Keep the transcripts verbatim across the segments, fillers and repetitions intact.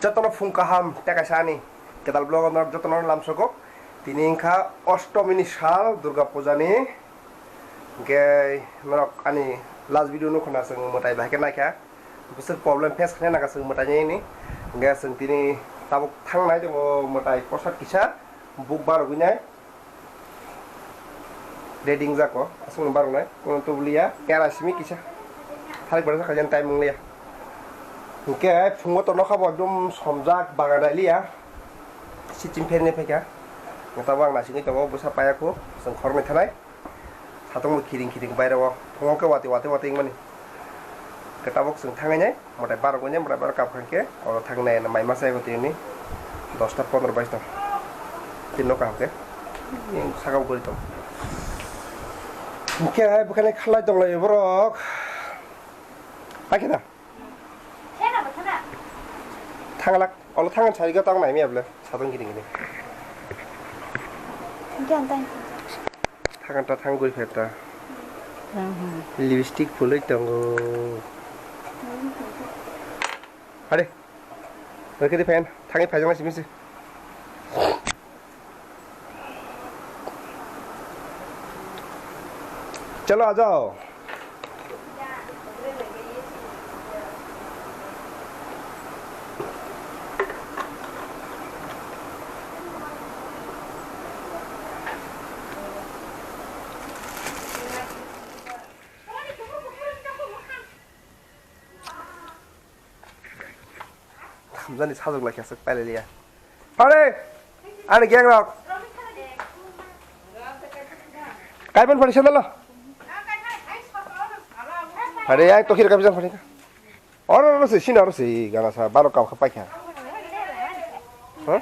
Jotono phung kaham, tei kaisa ani kwtal vlog-o norok jotono lamsokgo. Tini wngkha Oshtomini sal, Durga Puja ni. Hwnkhe norok ani last video nukha na, chwng mwtai bai khe naikha. Bwswk problem face khaina nangkha chwng mwtai ni. Hwnkhe chwng tini tabuk thangnai tongo mwtai prosad kisa, buk barogwi nai. Ready wngjak o, aswkno baroknai, kono tubuliya, pera simi kisa. Tharik barasa khajan time wngliya. Hwnkhe phungo to nokha bo ekdom somjak, bagan dailiya. Sichim pherni phaikha. Tabuk ang nasingwi tongo, bwsa paiya kho, chwng khoroknwi thanai. Satung bo khiring khiring bairao. Phungo khe watwi watwi watwi wngmani. Khe tabuk chwng thangwi nai. Mwtai barok wngya, mwtai barok kap kha khe, oro thang nai, mai masa ego tini dosta pondro bais tong. Tini no kaham khe, saka bo gori tong. Hwnkhe hai bwkhani khalai tong lai borok. Paikhe da? Thanglak, olo thang sari go tong nai miya bole. Satung gini gini. Thang ta thang guri phe ta. Lipstick phulwi tongo. Hade. Rwkhe di phen. Thangwi phaijak nai simi se. Chalo, a jao. Thamjani sajwk lai khe aswk pailai liya. Pare! Ani gang rok. Kaipan pare sandal lo. Pare, ai tokir kapi jang pare. Oro, oro se, sini oro se, gana sa, baro kau kha paikha. Huh?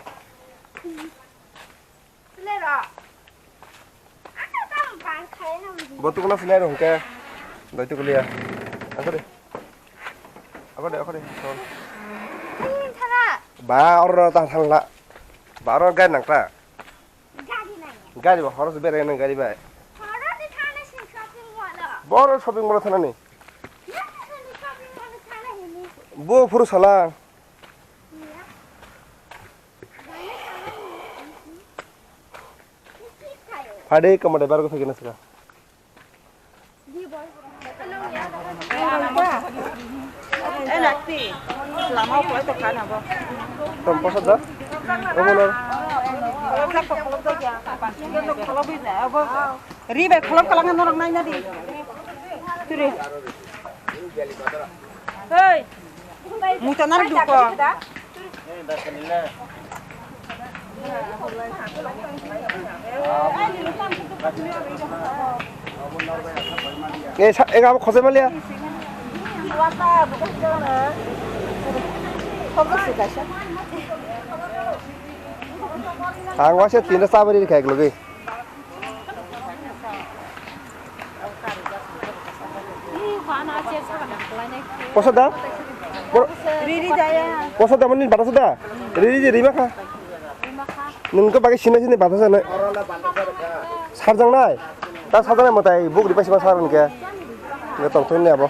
Bo tukuna sinai rong ke. Doi tukuliya. Ako de. Ako de, ako de. Ba, oro ta thangla. Ba, oro gai nang ta. Gari ba, horo se berai nang gari ba. Boro shopping mall thanani. Bo phuru sala. Phade kamade bargo phegena saka. Tom posa da? Omo no. Ri bai kholop kalang norok naina di. Turi. Hei. Muta nang duko. Eh, sa, eh, abo khosai maliya. Ang waisa tinta sabari khai logi. Posa da? Riri daya. Posa da mani batasa da? Riri je rima kha. Nung to bagi sini sini batasa na. Sarjang nai. Ta sarjang nai matai buk ripa sima sarang ke. Nge tong tong ni abo.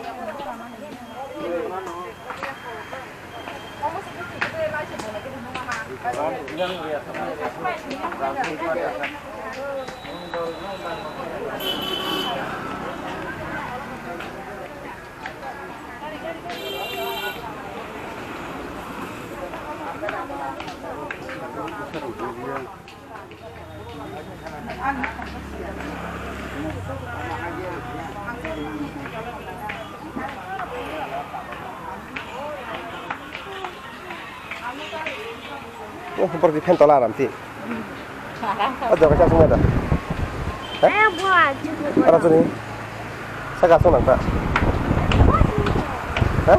Oh, borok di fan tola aram ti. Oh, jaga sa sungai da. Hah? Ora sini. Saka sung nang ta. Hah?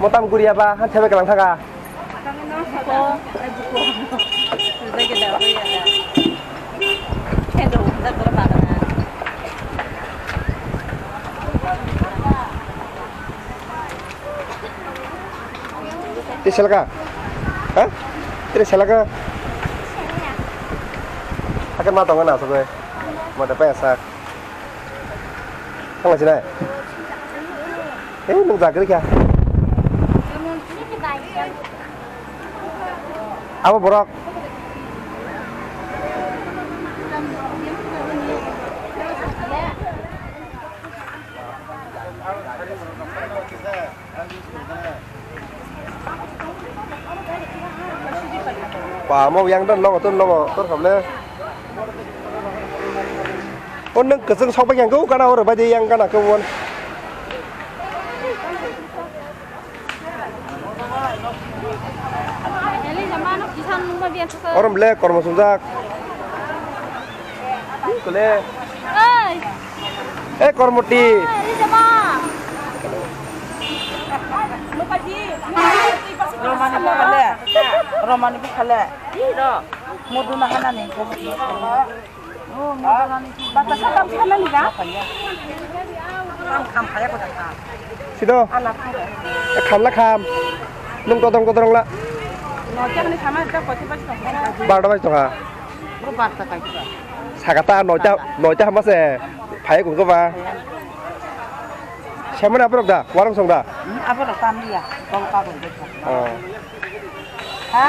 Motam guria ba, han thebe kelang thaka. Tei selaka? Ha? Tei selaka? Akan ma tongo na asogoi. Ma da pa sak. Tong sinai. Tei nwng jagri kha. Abo borok. Ba, mo yang dan nogo, ton nogo, tor khamle. O nwng kwchwng sok bai yang kau kana oro bai de yang kana kau won. Orom le kormo sumjak. Kole. Oi. Eh, kormoti. Oi, jama. Romani phale. Romani phale. Iro. Moduna hanani. Bata sa tam sana ni ba? Tam kham phaya ko da. Sido. Ala phaya. Eh, kham la kham. Nung todong todong la. No, kya ni sama ta koti baj tong. Barta baj tong ha. Bro barta kai. Sagata noita, noita hama se. Phaya ko ba. Semana abrok da, warung song da. Abrok tam dia. Kong ka ko. Oh. Ha?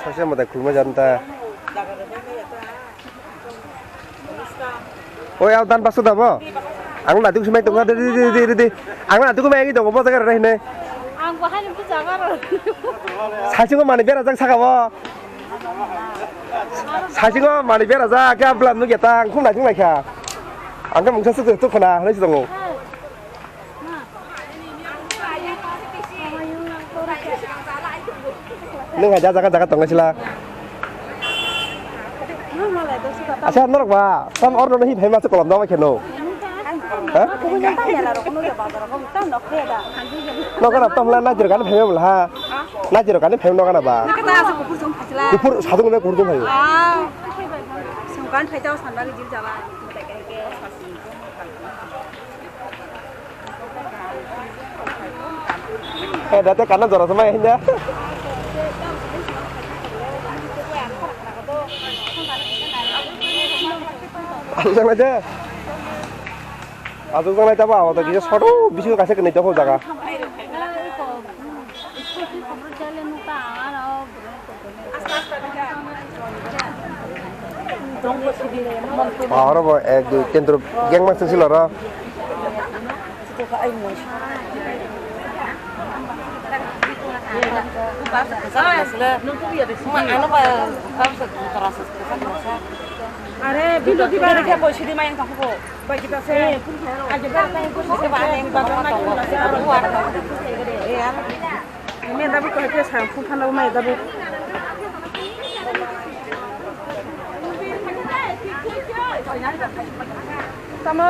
Sase mwtai khulma jan ta. Oi, au dan basu da bo. Ang na duk simai tonga, di, di, di, di, di. Ang na duk mai tongo, bo jaga rene. Ang bahai ni jaga ro. Saisingo mani bera jak saka bo. Saisingo mani bera jak, khe ablam nuk ya tang, khum lai thung lai kha. Ang khe mungsa suk suk khna, lai si tongo. Nung hai jaga jaga tongo sila. Asa norok ba, tam orno hi phai ma se kolom dama kheno. Ha? Nogo na tam la najir kan phai ma ha. Najir kan phai nogo na ba. Kupur sadung me kupur dum hai. Sungkan phai jao sanba gidi jala. Eh, date kana jora sama hinda. Asu jangnai de. Asu jangnai tabo abo to kisa soto bisingo kaisa kwnwi tongkho jaga. Oro bo ek dui tendro gang ma sing silo ro. Are, bindo di ba. Khe koi sidi mayang tang ko. Bai kita se. Aje ba tang ko se ba ane ba ba ma ki se. Ame dabu ko ke sa fu phana mai dabu. Tamo.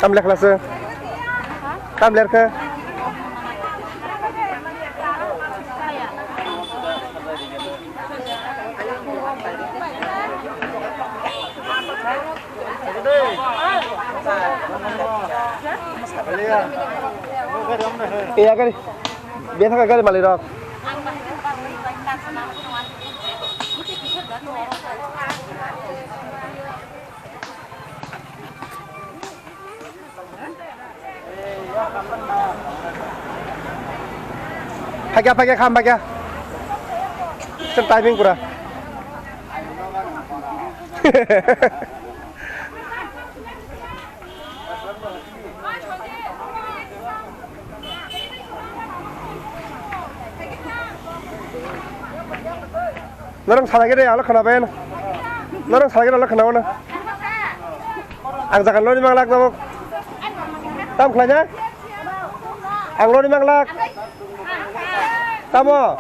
Tam lekhlase. Tam lerkhe. Iya gari. Biasa gari mali rok. Phakya, phakya, kham phakya. Sem timing pura. Norong salai gede alo khana ben. Norong salai gede alo khana wana. Ang jaga lori mang lak tabuk. Tam khlai na? Ang lori mang lak. Tamo?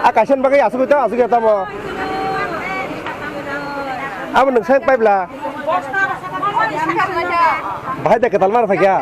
A kaisa bagwi asugwi tong, asugwi tamo. Abo nwng sak pipe la. Bahai da kwtal mar phaikha.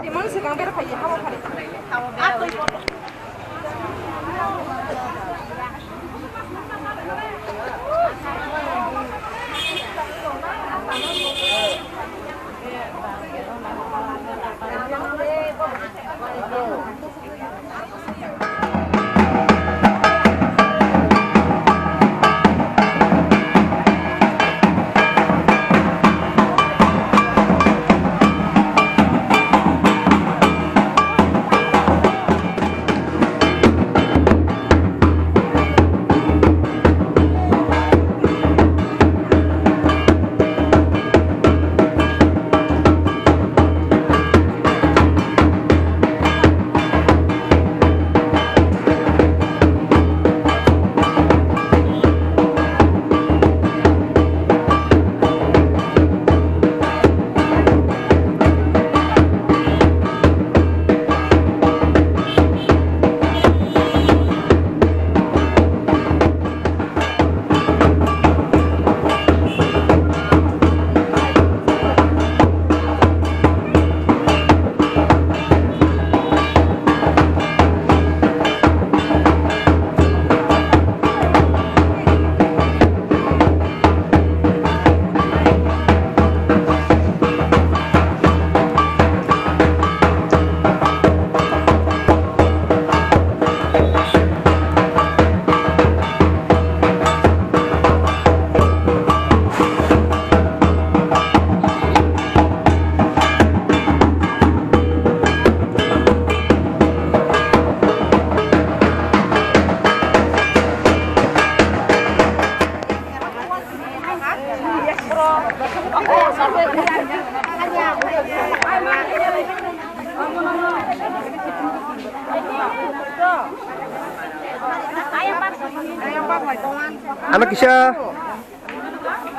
Ano kisa.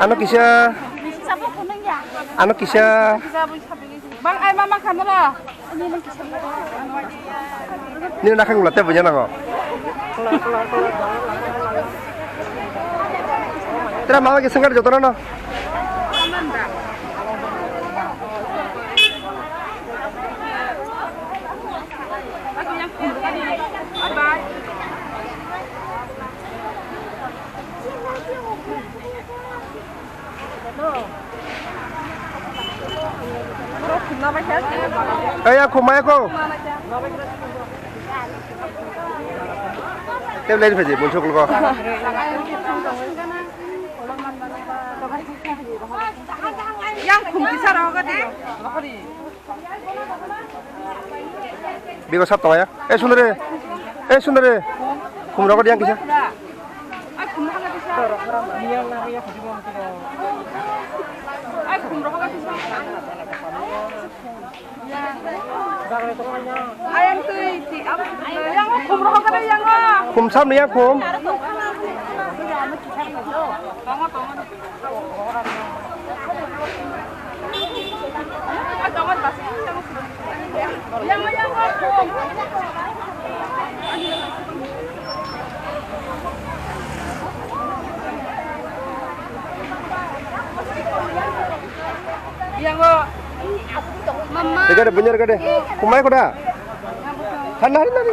Ano kisa. Ano kisa. Bang ai mama khanala. Nini nakhang ulo tei buina nango. Tera mama kisa ngar jotono no. Aya khumaya ko. Tei lai phai di, bonsok ko. Yang khum kisa rogo di. Bigo sab tongya. Eh, sundere. Eh, sundere. Khum rogo di yang kisa. Khum sam ni yang khum. Mama. Dega de, bener gede. Kumai koda. Thanda hari nari.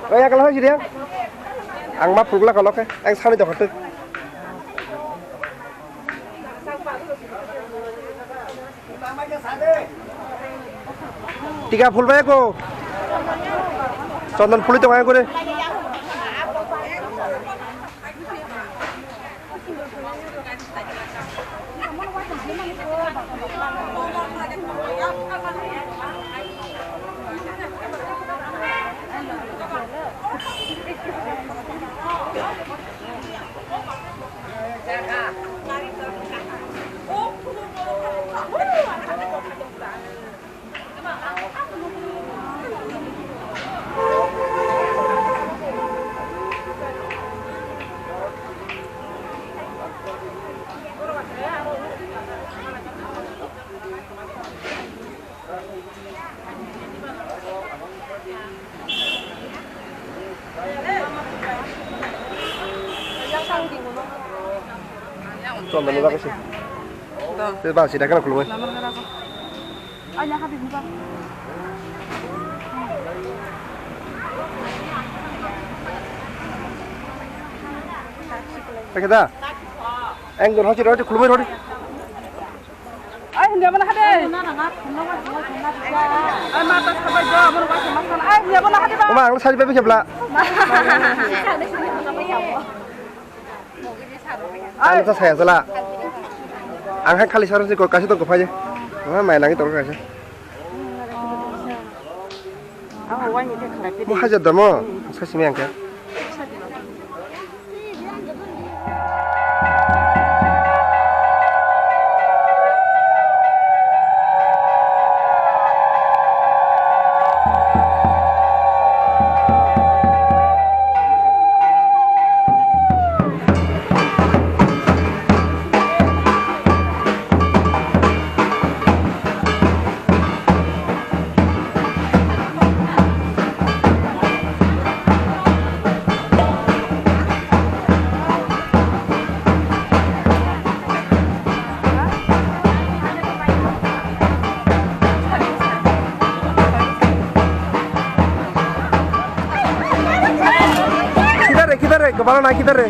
Oi, yakala hoi jiri ang. Ang ma phulgla kalo khe, ang sani dokha twi. Tika phulbai ko. Chondon phulwi tongo ang kore. Chondon ni bagwi se. Te ba sida kana khulumwi. Paikhe da? Ang dur hochi roti khulumwi roti. Ai, hindi mo na hade. Ai, mata sabai do, mo na ba sama sana. Ai, hindi mo na hade ba. Oma, ang sari pepe kebla. Ang ta saya sala. Ang hai khali sarang si ko kasi tong ko phai. Wah, mai nangi tong kasi. Mo hajar damo. Sasi mi angka. Kidare, kidare, kebala na kidare.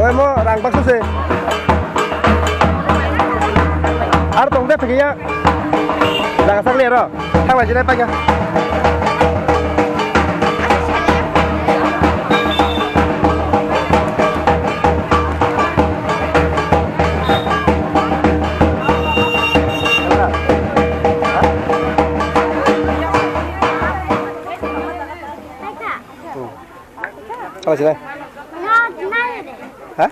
Oi, mo rang baksa se. Ar tong de phakia. Jaga sakli aro. Thang lai jinai paikha. Thang lai jinai. Ha?